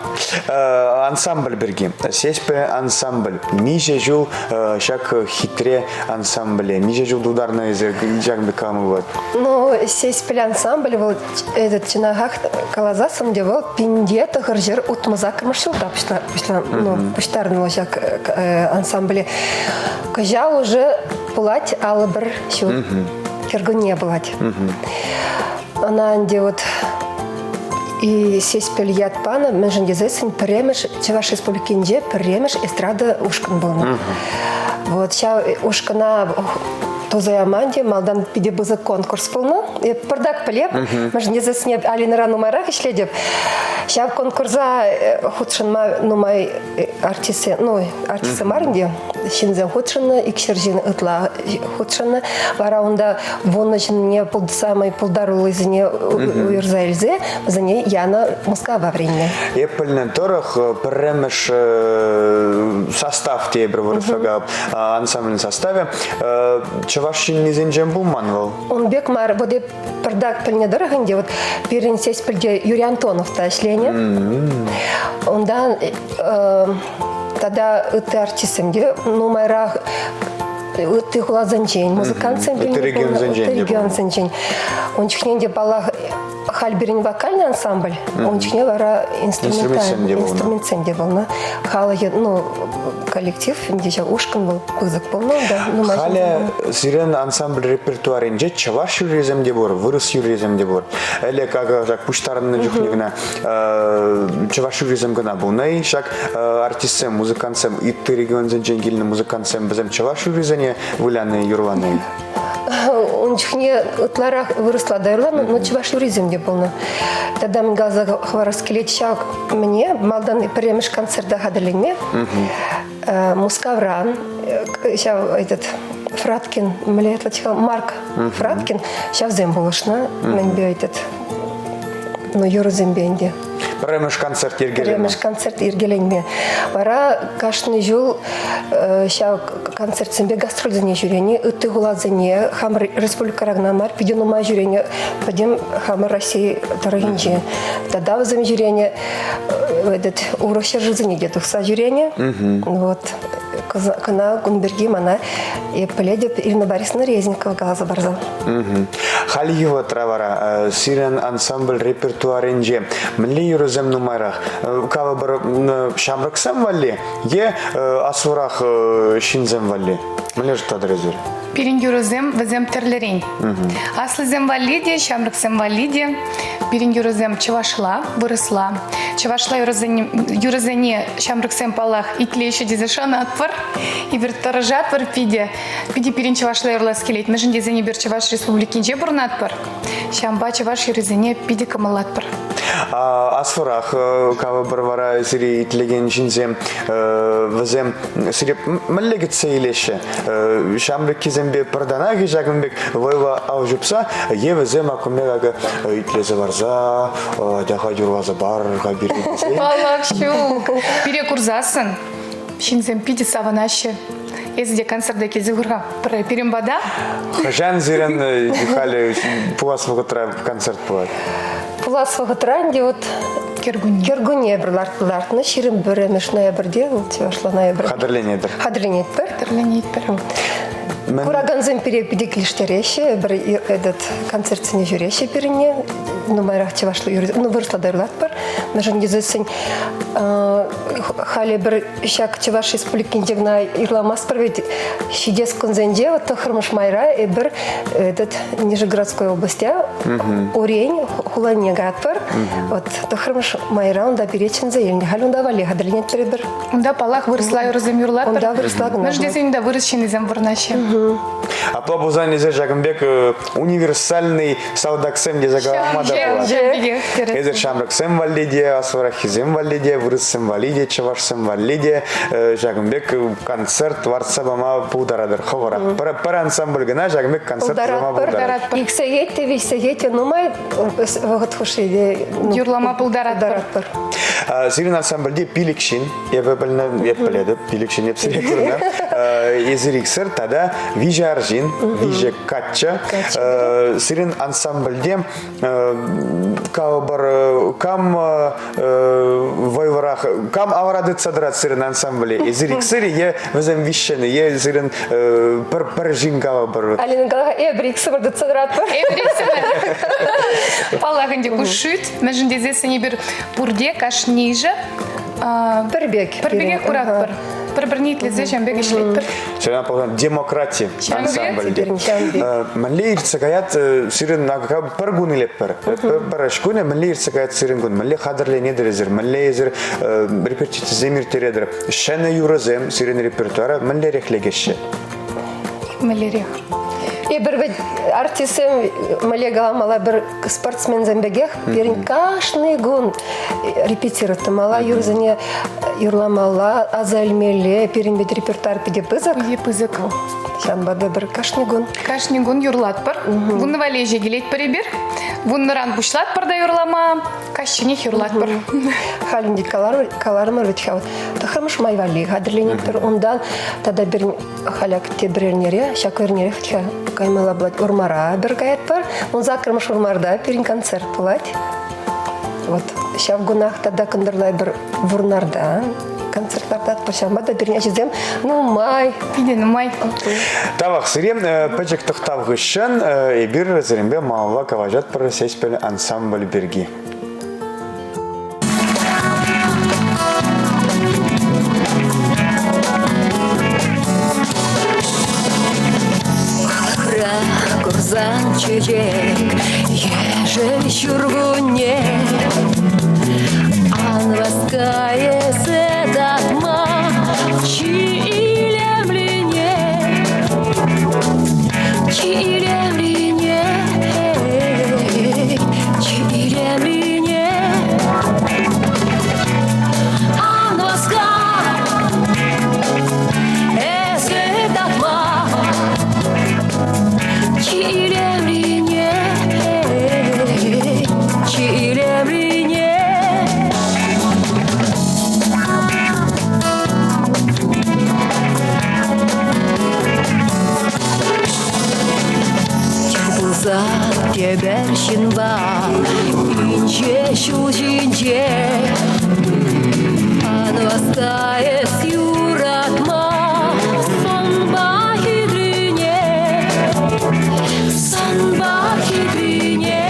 Ансамбль пирки. Сеҫпе ансамбль. Миҫе ҫул ҫак хитре ансамбле? Миҫе ҫул тутарнӑ эсир ҫакӑн пек калама пулать? Ну, Сеҫпел ансамбль вӑл этот чӑнахах каласассӑн те вӑл пинте тӑхӑрҫӗр утмӑсаккӑмӗш ҫулта пуҫтарнӑ вӑл ҫак ансамбле. Кӑҫал уже пулать 51 ҫул. Кӗркунне пулать. Ӑна ӗнтӗ вот и Сеспель ят панӑ, мӗншӗн тесессӗн пӗрремӗш Чӑваш Республикинче пӗрремӗш эстрада ушкӑн пулнӑ. Вот ҫав ушкӑна туса яман те малтан питӗ пысӑк конкурс пулнӑ. Эп пӑртак пӗлеп, мӗншӗн тесессӗн эп Алинӑра нумайрах ӗҫлетӗп. Ҫав конкурса хутшӑнма нумай артистсем, ну, артистсем мар ӗнтӗ, ҫынсем хутшӑннӑ, икҫӗр ҫын ытла хутшӑннӑ. Вара унта вуннӑ ҫынне самый пултаруллисене уйӑрса илсе вӗсене янӑ Мускава вӗренме. Эп пӗлнӗ тӑрӑх пӗрремӗш состав тепӗр вырӑсла ансамблӗн составӗ чӑваш ҫыннисенчен пулман вӑл. Ун пек мар. Вот эп пӗртак пӗлнӗ тӑрӑх ӗнтӗ вот пирӗн Сеспельте Юрий Антонов та ӗҫленӗ. Унтан тата ытти артистсем те нумайрах ытти хуласенчен, музыкантсем ытти регионсенчен. Ытти регионсенчен. Ун чухне те паллах халь пирӗн вокальный ансамбль, ун чухне вара инструментсем те пулнӑ. Халӑхӗ, ну, коллектив, ӗнтӗ ҫав ушкӑн вӑл пысӑк пулнӑ унта. Нумай Халӗ сирӗн ансамбль репертуарӗнче чӑваш юррисем те пур, вырӑс юррисем те пур. Ӗлӗк акӑ ҫак пуҫтарӑннӑ чухне кӑна чӑваш юррисем кӑна пулнӑ-и ҫак артистсем, музыкантсем, ытти регионсенчен килнӗ музыкантсем вӗсем чӑваш юррисене вылянӑ, юрланӑ-и? Ун чухне ытларах вырӑсла та юрланӑ, но чӑваш юррисем те пулнӑ. Тата мӗн каласа хӑварас килет, ҫак мӗне малтан пӗрремӗш концерта хатӗрленме Мускавран ҫав этот Фраткин, мӗнле ятлӑ Марк Фраткин ҫавсем пулӑшнӑ. Мӗнпе этот ну, юрӑсемпе ӗнтӗ. Пӗрремӗш концерт йӗркеленме. Пӗрремӗш концерт йӗркеленме. Вара кашни ҫул ҫав концертсемпе гастрольсене ҫӳрени, ытти хуласене, хамӑр республикӑра кӑна мар, питӗ нумай ҫӳренӗ пӗтӗм хамӑр Россия тӑрӑхӗнче. Тата вӗсем ҫӳренӗ этот урӑх ҫӗршывсене те тухса ҫӳренӗ. Вот кӑна кун пирки мана эп пӗлетӗп Ирина Борисовна Резникова каласа парса. Хальхи вӑхӑтра вара сирӗн ансамбль репертуарӗнче мӗнле юрӑсем нумайрах? Калӑпӑр, ҫамрӑксем валли е аслӑрах ҫынсем валли? Мӗнле шутлатӑр эсир? Пирӗн юрӑсем вӗсем тӗрлӗрен. Аслисем валли те, ҫамрӑксем валли те. Пирӗн юрӑсем чӑвашла, вырӑсла. Чӑвашла юрӑсене, юрӑсене ҫамрӑксем, паллах, итлеҫҫӗ тесе шанатпӑр. Эпир тӑрӑшатпӑр питӗ. Питӗ пирӗн чӑвашла юрлас килет. Мӗншӗн тесен эпир Чӑваш Республикинче пурӑнатпӑр. Ҫавӑнпа чӑваш юррисене питӗ кӑмӑллатпӑр. Аслӑрах калӑпӑр вара сире итлекен ҫынсем, вӗсем сире мӗнле кӗтсе илеҫҫӗ? Ҫамрӑккисемпе пӗр танах-и ҫакӑн пек вӑйлӑ ал ҫупса е вӗсем акӑмпе акӑ итлесе ларса тяха юрласа пар-ха пире тесе? Паллах, ҫук. Пире курсассӑн ҫынсем питӗ савӑнаҫҫӗ. Эсӗ те концерта килсе кур-ха пӗрре пирӗн пата. Хӑҫан сирӗн халӗ пулас вӑхӑтра концерт пулать? Пулас вӑхӑтра ӗнтӗ вот кӗркунне. Кӗркунне пӗр лартнӑ 21 ноябрьте, чӑвашла ноябрь. Хатӗрленетӗр. Хатӗрленетпӗр. Хатӗрленетпӗр. Куракансем пире питӗ килӗштереҫҫӗ, пӗр этот концертсене ҫӳреҫҫӗ пирӗнне. Нумайрах чӑвашла юрӑ, ну вырӑсла та юрлатпӑр. Мӗншӗн тесессӗн. Халӗ пӗр ҫак Чӑваш Республикинче кӑна юрламастпӑр ведь. Ҫитес кунсенче вот тӑххӑрмӗш майра эпир этот Нижегородской областя Урень хулине каятпӑр. Вот тӑххӑрмӗш майра унта пире чӗнсе илнӗ. Халь унта валли хатӗрленетпӗр эпир. Унта, паллах, вырӑсла юрӑсем юрлатпӑр. Унта вырӑсла кӑна. Мӗш тесен унта вырӑс ҫыннисем вырнаҫҫӗ. Апла пулсан эсир ҫакӑн пек универсальный салтаксем тесе калама та пулать. Эсир ҫамрӑксем валли те, аслӑраххисем валли те, вырӑссем валли те, чӑвашсем валли те ҫакӑн пек концерт лартса пама пултаратӑр хӑвӑра. Пӗр ансамбль кӑна ҫакӑн пек концерт пама пултарать. Ик сехет те, виҫ сехет те нумай вӑхӑт хушши те юрлама пултаратпӑр. Сирӗн ансамбльте пилӗк ҫын, эпӗ пӗлнӗ, эп пӗлетӗп, пилӗк ҫын эп сире курнӑ. Эсир иксӗр тата виҫӗ арҫын, виҫӗ каччӑ. Сирӗн ансамбльте калӑпӑр, кам вӑйлӑрах, кам авара тытса тӑрать сирӗн ансамбле? Эсир иксӗр е вӗсем виҫҫӗн, е сирӗн пӗр пӗр ҫын калӑпӑр? Алина калаха, эпир иксӗмӗр тытса тӑратпӑр. Эпир иксӗмӗр. Паллах ӗнтӗ, ку шӳт. Мӗншӗн тесессӗн эпир пурте кашнишӗ пӗр пек. Пӗр пекех куратпӑр. Пӗр-пӗрне итлесе ҫавӑн пек ӗҫлетпӗр. Ҫавна пӑхсан демократи ансамбльте. Мӗнле иртсе каять сирӗн пӗр кун илетпӗр. Пӗр ӗҫ кунӗ мӗнле иртсе каять сирӗн кун? Мӗнле хатӗрленетӗр эсир? Мӗнле эсир репетицисем ирттеретӗр? Ҫӗнӗ юрӑсем сирӗн репертуара мӗнлерех лекеҫҫӗ? Мӗнлерех? Эпир вӗт артистсем мӗнле каламалла пӗр спортсменсем пекех пирӗн кашни кун репетировать тумалла, юрӑсене юрламалла, аса илмелле. Пирӗн вӗт репертуар питӗ пысӑк. Питӗ пысӑк. Ҫавӑнпа та пӗр кашни кун. Кашни кун юрлатпӑр. Вуннӑва леҫе килетпӗр эпир. Вуннӑран пуҫлатпӑр та юрлама, каҫченех юрлатпӑр. Халь ӗнтӗ каларӑмӑр вӗт-ха. Тӑххӑрмӗш май валли хатӗрленетпӗр. Унтан тата пирӗн Халяк тепӗр эрнере, ҫак эрнерех каймалла пулать. Урмара пӗр каятпӑр. 18-мӗш Урмарта пирӗн концерт пулать. Вот ҫав кунах тата кӑнтӑрла пӗр Вурнарта концерт лартатпӑр. Ҫавӑнпа та пирӗн ачасем нумай. Питӗ нумай. Тавах сире пӗчӗк тӑхтав хыҫҫӑн эпир сирӗнпе малалла калаҫатпӑр Сеҫпӗл ансамбль пирки. Курсан чечек ешӗл ҫуркунне Ан васка эсӗ татма чи илемлине Чи илемлине Чи илемлине Ан васка эсӗ татма Чи илемлине Чи илемлине Тӗл пулса тепӗр ҫынпа инҫе ҫул ҫинче Ан васка эс юратма санпа хитрине, санпа хитрине,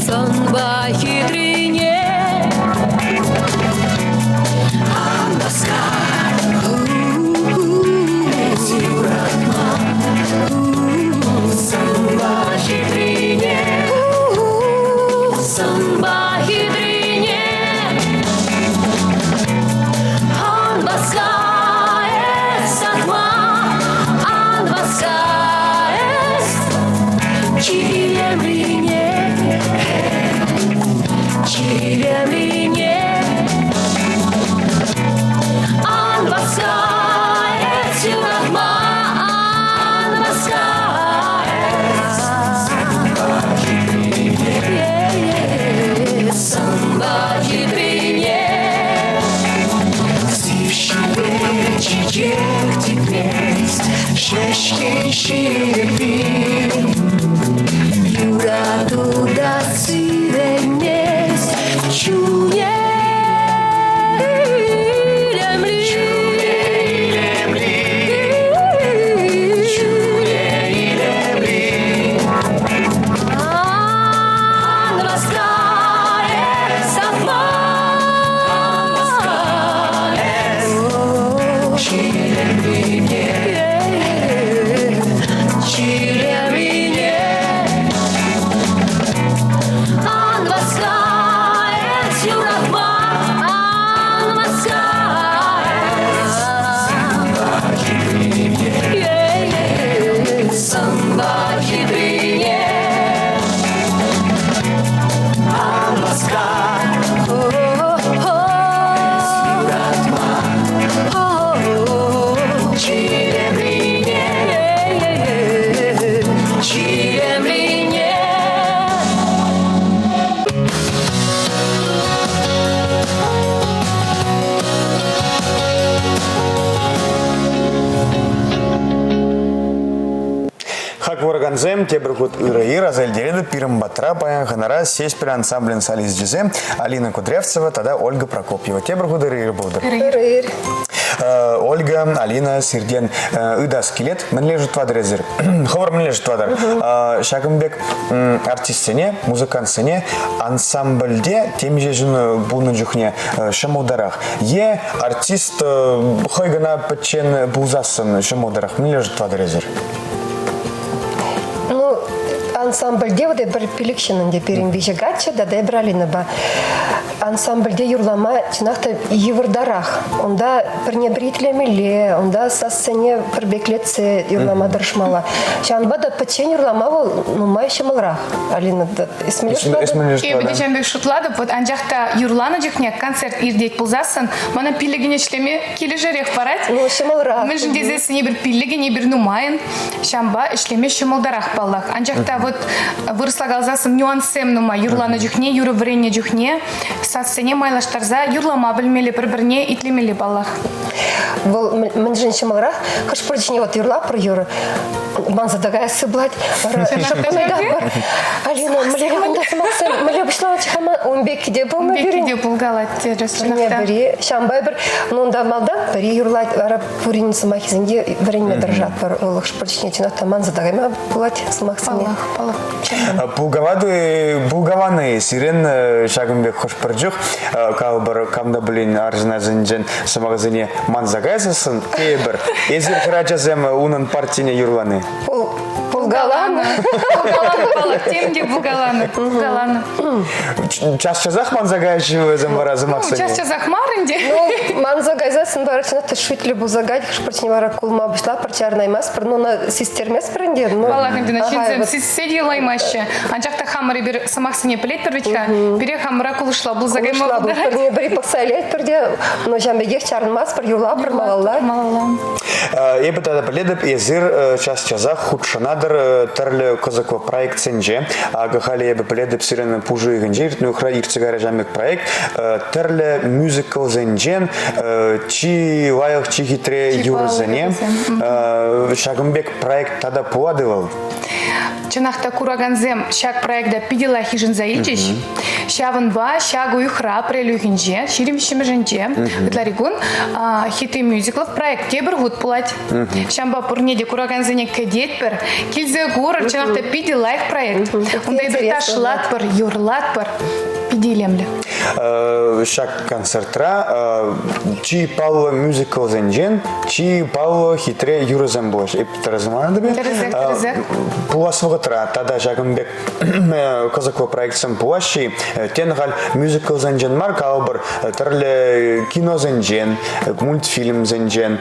санпа хитрине. Ан васка эс юратма санпа хитрине, санпа хитрине. Ан васка эс сатма, ан васка эс чи илемлине, чи илемлине. Ан васка эс юратма, ан васка эс. Санпа хитрине. Сивҫипе чечек типмест, ҫеҫке ҫирӗппин. Юрату та сивӗнмест, чуне илемли. Чуне илемли, чуне илемли. Ан васка эс сатма. Куракансем тепӗр хут ырӑ ир аса илтеретӗп. Пирӗн патра паян хӑнара Сеҫпӗл ансамблӗн солисчӗсем Алина Кудрявцева тата Ольга Прокопьева. Тепӗр хут ырӑ ир пултӑр. Ырӑ ир. Ольга, Алина, сиртен ыйтас килет. Мӗнле шутлатӑр эсир? Хӑвӑр мӗнле шутлатӑр? Ҫакӑн пек артистсене, музыкантсене ансамбльте темиҫе ҫын пулнӑ чухне ҫӑмӑлтарах е артист хӑй кӑна пӗччен пулсассӑн ҫӑмӑлтарах мӗнле шутлатӑр эсир? Ну, ансамбльте вот эпир пилӗк ҫын ӗнтӗ пирӗн виҫӗ каччӑ тата эпир Алинӑпа. Ансамбльте юрлама чӑнах та йывӑртарах. Унта пӗрне-пӗри итлемелле, унта сассене пӗрпеклетсе юрлама тӑрӑшмалла. Ҫавӑнпа та пӗччен юрлама вӑл нумай ҫӑмӑлрах. Алина, Эпӗ те ҫавӑн пек шутлатӑп, вот анчах та юрланӑ чухне концерт иртет пулсассӑн мана пиллӗкӗн ӗҫлеме килӗшерех парать. Ну, ҫӑмӑлрах. Мӗншӗн тесессӗн эпир пиллӗкӗн, эпир нумайӑн. Ҫавӑнпа ӗҫлеме ҫӑмӑлтарах паллах. Анчах та вот вырӑсла каласассӑн нюанссем нумай. Юрланӑ чухне, юрӑ вӗреннӗ чухне сассене майлаштарса юрлама пӗлмелле, пӗр-пӗрне итлемелле паллах. Вӑл мӗншӗн ҫӑмӑлрах? Хӑш-пӗр чухне вот юрлапӑр юрӑ, манса та каясси пулать. Вара шӑппӑн Алина, мӗнле кунта сӑмахсем, мӗнле пуҫланать хама? Ун пекки те пулнӑ Ун пекки те пулкалать терӗс. Пӗри, ҫавӑнпа пӗр, ну унта малтан пӗри юрлать, вара пурин сӑмахӗсене те вӗренме тӑрӑшатпӑр. Вӑл хӑш-пӗр чухне чӑнах та манса та кайма пулать сӑмахсене. Паллах, паллах. Пулкаваты, пулкаваны сирен ҫакӑн пек хӑш-пӗр чух калӑпӑр кам та пулин арҫын сӑмахӗсене манса кайсассӑн тейӗпӗр. Эсир хӗрачасем унӑн партине юрлани? Пулкаланӑ. Пулкаланӑ, паллах, тем те пулкаланӑ. Пулкаланӑ. Час-часах манса каяҫҫӗ вӗсем вара сӑмахсене? Час-часах мар ӗнтӗ. Ну, манса кайсассӑн вара чӑнах та шӳтлӗ пулса кать, хӑш-пӗр чухне вара кулма пуҫлатпӑр, чарӑнаймастпӑр, но ӑна систерместпӗр ӗнтӗ. Ну, Паллах ӗнтӗ, ҫынсем сиссе те юлаймаҫҫӗ. Анчах та хамӑр эпир сӑмахсене пӗлетпӗр вӗт-ха. Пире хамӑра кулӑшла пулса кайма пултарать. Пӗрне-пӗри пӑхса илетпӗр те, но ҫавӑн пекех чарӑнмастпӑр, юрлатпӑр малалла. Малалла. Эпӗ тата пӗлетӗп, эсир час-часах хутшӑнатӑр тӗрлӗ кӑсӑклӑ проектсенче. Акӑ халӗ эпӗ пӗлетӗп, сирӗн пушӑ уйӑхӗнче иртнӗ уйӑхра иртсе кайрӗ ҫамрӑк проект. Тӗрлӗ мюзиклсенчен чи лайӑх, чи хитре юрӑсене ҫакӑн пек проект тата пулать-и вӑл? Чӑнах та куракансем ҫак проекта питӗ лайӑх йышӑнса илчӗҫ. Ҫавӑнпа ҫак уйӑхра, апрель уйӑхӗнче, 23-мӗшӗнче, ытларикун Хитри мюзиклов проект тепӗр хут пулать. Ҫавӑнпа пурне те куракансене кӗтетпӗр. Килсе курӑр, чӑнах та питӗ лайӑх проект. Унта эпир ташлатпӑр, юрлатпӑр. Питӗ илемлӗ. Ҫак концертра чи паллӑ мюзиклсенчен чи паллӑ хитре юрӑсем пулаҫҫӗ. Эп тӗрӗс ӑнланатӑп-и? Тӗрӗсех, тӗрӗсех. Пулас вӑхӑтра тата ҫакӑн пек кӑсӑклӑ проектсем пулаҫҫӗ-и? Тен, халь мюзиклсенчен мар, калӑпӑр, тӗрлӗ киносенчен, мультфильмсенчен.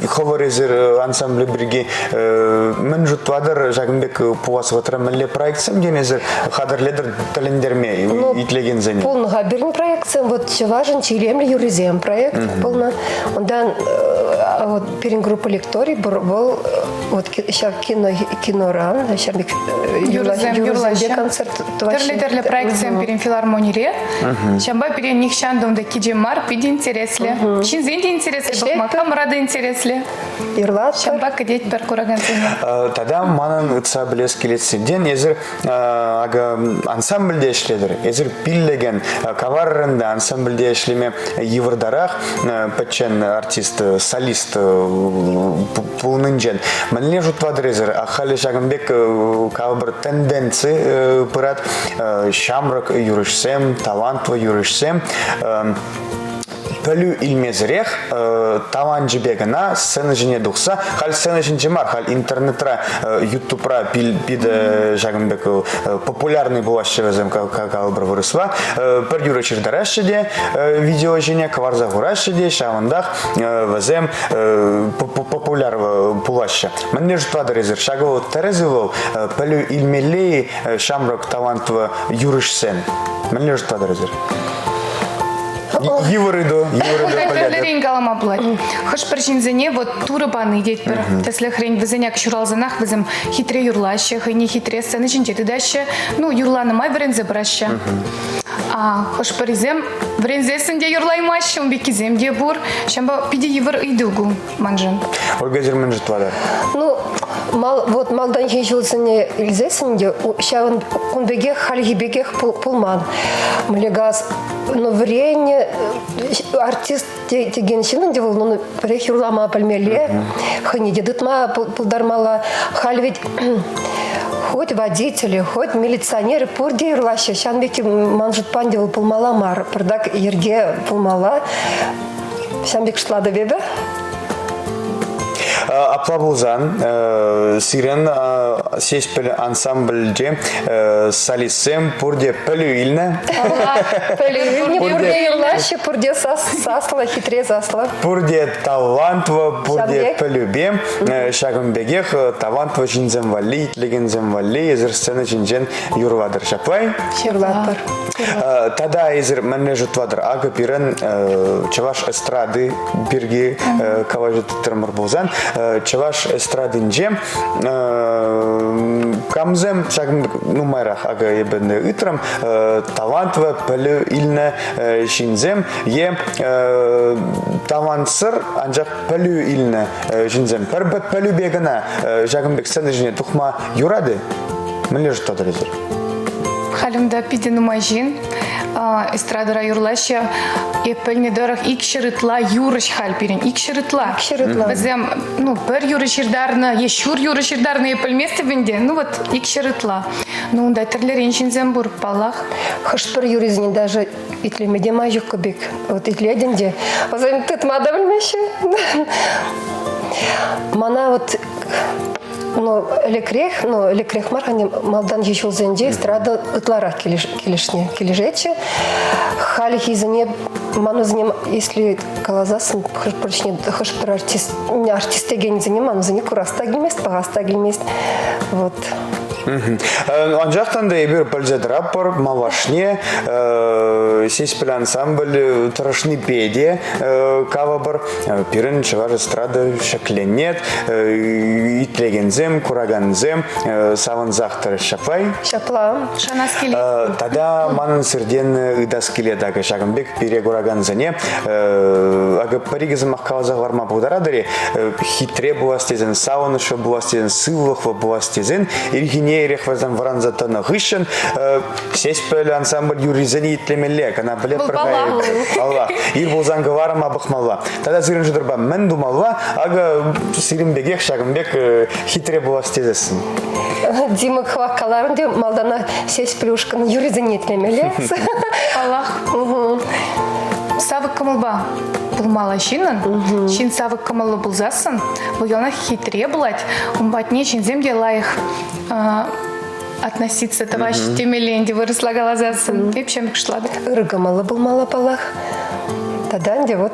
Хӑвӑр эсир ансамбль пирки мӗн шутлатӑр ҫакӑн пек пулас вӑхӑтра мӗнле проектсем тен эсир хатӗрлетӗр тӗлӗнтерме итлекенсене? Пулнӑ-ха пирӗн проектсем. Вот Чӑвашӑн чи илемлӗ юррисем проект пулнӑ. Унтан вот пирӗн группа лекторий пур. Вӑл вот ҫав кино киноран ҫав пек юрӑсем юрӑсемпе концерт тӑваҫҫӗ. Тӗрлӗ-тӗрлӗ проектсем пирӗн филармонире. Ҫавӑнпа пире нихҫан та унта кичем мар, питӗ интереслӗ. Ҫынсен те интереслӗ пӑхма, хамӑра та интереслӗ. Юрлатпӑр. Ҫавӑнпа кӗтетпӗр куракансене. Тата манӑн ытса пӗлес килет сиртен, эсир акӑ ансамбльте ӗҫлетӗр. Эсир пиллӗкӗн каваррӑн та ансамбльте ӗҫлеме йывӑртарах пӗччен артист, солист пулнинчен. Мӗнле шутлатӑр эсир? Халӗ ҫакӑн пек калӑпӑр тенденци пырать. Ҫамрӑк юрӑҫсем, талантлӑ юрӑҫсем пӗлӳ илмесӗрех таланчӗпе кӑна сцена ҫине тухса, халь сцена ҫинче мар, халь интернетра, ютубра питӗ ҫакӑн пек популярный пулаҫҫӗ вӗсем, калӑпӑр вырӑсла. Пӗр юрӑ ҫыртараҫҫӗ те видео ҫине кӑларса хураҫҫӗ те, ҫавӑнтах вӗсем популяр пулаҫҫӗ. Мӗнле шутлатӑр эсир? Ҫакӑ вӑл тӗрӗс-и вӑл? Пӗлӳ илмелле-и ҫамрӑк талантлӑ юрӑҫсем? Мӗнле шутлатӑр эсир? Йывӑр ыйту, йывӑр ыйту пӗлетӗп. Тӗрлӗрен калама пулать. Хӑш-пӗр ҫынсене вот турӑ пани тетпӗр. Тӗслӗхрен, вӗсен ак ҫуралсанах вӗсем хитре юрлаҫҫӗ, хӑйне хитре сцена ҫинче тытаҫҫӗ. Ну, юрланӑ май вӗренсе пыраҫҫӗ. Хӑш-пӗрисем вӗренсессӗн те юрлаймаҫҫӗ, ун пеккисем те пур. Ҫавӑнпа питӗ йывӑр ыйту ку маншӑн. Ольга мӗн шутлатӑр? Ну, мал, вот малтанхи ҫулсене илсессӗн те ҫавӑн кун пекех хальхи пекех пулман. Млегаз, ну, вӗреннӗ артист текен ҫын ӗнтӗ вӑл, ну, пӗрех юрлама пӗлмелле, хӑйне те тытма пултармалла. Халь ведь хоть водители, хоть милиционеры пурте юрлаҫҫӗ. Ҫавӑн пек ман шутпа ӗнтӗ вӑл пулмалла мар. Пӑртак йӗрке пулмалла. Ҫавӑн пек шутлатӑп эпӗ. Апла пулсан, сирӗн Сеҫпӗл ансамбльте солистсем пурте пӗлӳ илнӗ. Пӗлӳ илнӗ, пурте юрлаҫҫӗ, пурте саслӑ, хитре саслӑ. Пурте талантлӑ, пурте пӗлӳпе. Ҫакӑн пекех талантлӑ ҫынсем валли, итлекенсем валли эсир сцена ҫинчен юрлатӑр. Ҫапла-и? Юрлатпӑр. Тата эсир мӗнле шутлатӑр? Акӑ пирӗн чӑваш эстрады пирки калаҫу тытрӑмӑр пулсан, чӑваш эстрадинче камсем ҫакӑн нумайрах акӑ эпӗ ыйтрӑм, талантлӑ пӗлӳ илнӗ ҫынсем е талантсӑр, анчах пӗлӳ илнӗ ҫынсем пӗр пӗлӳпе кӑна ҫакӑн пек сцена ҫине тухма юрать-и? Мӗнле шутлатӑр эсир? Халь унта питӗ нумай ҫын эстрадӑра юрлаҫҫӗ. Эп пӗлнӗ тӑрӑх 200 ытла юрӑҫ халь пирӗн. 200 ытла. 200 ытла. Вӗсем ну, пӗр юрӑ ҫыртарнӑ е ҫур юрӑ ҫыртарнӑ эп пӗлместӗп ӗнтӗ. Ну вот 200 ытла. Ну унта тӗрлӗрен ҫынсем пур, паллах. Хӑш-пӗр юрӑсене даже итлеме те май ҫуккӑ пек. Вот итлетӗн те, вӗсем тытма та пӗлмеҫҫӗ. Мана вот ну, ӗлӗкрех, ну, ӗлӗкрех мар, малтанхи ҫулсенче эстрада ытларах килӗшнӗ, килӗшетчӗ. Хальхисене, ман вӗсене, если каласассӑн, хӑш-пӗр хӑш-пӗр артист, артист текенсене ман вӗсене курас та килмест, пӑхас та килмест. Вот. Анчах та эпир пӗлсе тӑратпӑр, малашне Сеҫпӗл ансамбль тӑрӑшнипе те калӑпӑр, пирӗн чӑваш эстрада ҫӗкленет, итлекенсем, куракансем савӑнсах тӑрӗҫ ҫапла. Ҫапла. Шанас килет. Тата манӑн сиртен ыйтас килет акӑ ҫакӑн пек пире куракансене акӑ пӗр-икӗ сӑмах каласа хӑварма пултаратӑр-и? Хитре пулас тесен, савӑнӑҫлӑ пулас тесен, сывлӑхлӑ пулас тесен ирхине ирех вӗсем вӑранса тӑнӑ хыҫҫӑн Сеҫпӗл ансамбль юррисене итлемелле, кӑна пӗлетпӗр Паллах. Ир пулсан кӑварӑма пӑхмалла. Тата сирӗн шутӑрпа мӗн тумалла? Акӑ сирӗн пекех ҫакӑн пек хитре пулас тесессӗн. Дима хӑвах каларӑн те малтанах Сеҫпӗл ушкӑн юррисене итлемелле. Паллах. Савӑк кӑмӑлпа пулмалла ҫыннӑн. Ҫын савӑк кӑмӑллӑ пулсассӑн, вӑл яланах хитре пулать. Ун патне ҫынсем те лайӑх относиться тӑваҫ темелле ӗнтӗ вырӑсла каласассӑн. Эп ҫемӗк шутлатӑп. Ырӑ кӑмӑллӑ пулмалла паллах. Тата ӗнтӗ вот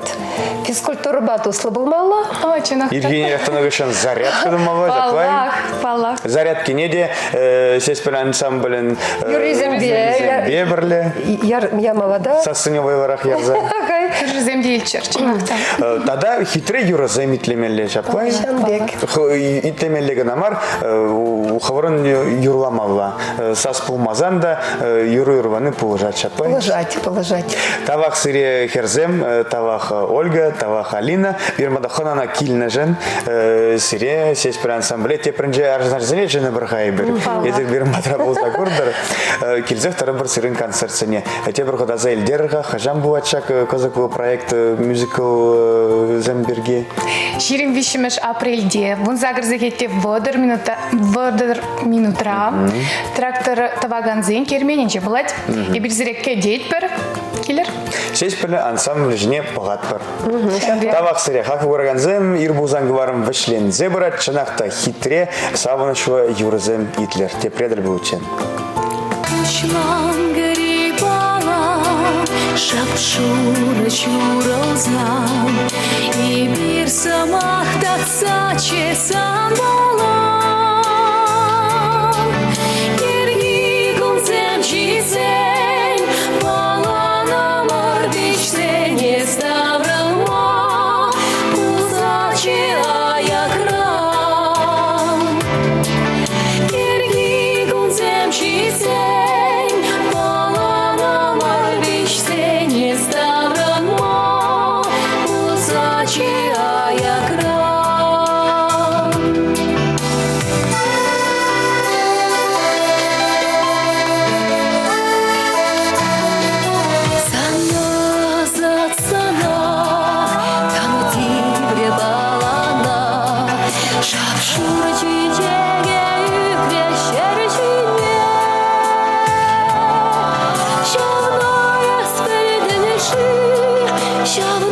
физкультурӑпа туслӑ пулмалла. О, чӑнах. Евгений Автоновичӑн зарядка тумалла, Паллах, паллах. Зарядкине те Сеҫпӗл ансамблӗн юррисемпе пӗрле ямалла да. Сассине вӑйлӑрах ярса. Юррисем те илччӗр, чӑнах та. Тата хитре юрӑсем итлемелле ҫапла. Ҫавӑн пек. Итлемелле кӑна мар, хӑвӑрӑн юрламалла. Сас пулмасан та юрӑ юрлани пулӑшать ҫапла. Пулӑшать, пулӑшать. Тавах сире хӗрсем, тавах Ольга, тавах Алина. Пирӗн пата хӑнана килнӗшӗн сире Сеҫпӗл ансамбле тепринче арҫынсене чӗнӗпӗр-ха эпир. Эсир пирӗн патра пулса куртӑр. Килсех тӑрӑпӑр сирӗн концертсене. Тепӗр хут аса илтерӗр-ха, хӑҫан пулать ҫак кӑсӑклӑ проект мюзиклсем пирки? 23 апрельте 18 сехетте 30 минута 30 минутра трактор тӑвакансен керменӗнче пулать. Эпир сире кӗтетпӗр. Килӗр. Ҫеҫпӗл ансамбль ҫине пӑхатпӑр. Тавах сире, хаклӑ куракансем, ир пулсан кӑварӑм вӗҫленсе пырать. Чӑнах та хитре, савӑнӑҫлӑ юрӑсем итлер. Тепре тӗл пуличчен. Уҫланкӑри палан шап-шурӑ ҫурӑлсан эпир сӑмах татсаччӗ санпала. Кӗрхи кунсем ҫитсен паланӑмӑр пиҫсен эс таврӑнма пулсаччӗ аякран. Кӗрхи кунсем ҫитсен паланӑмӑр. Ҫав.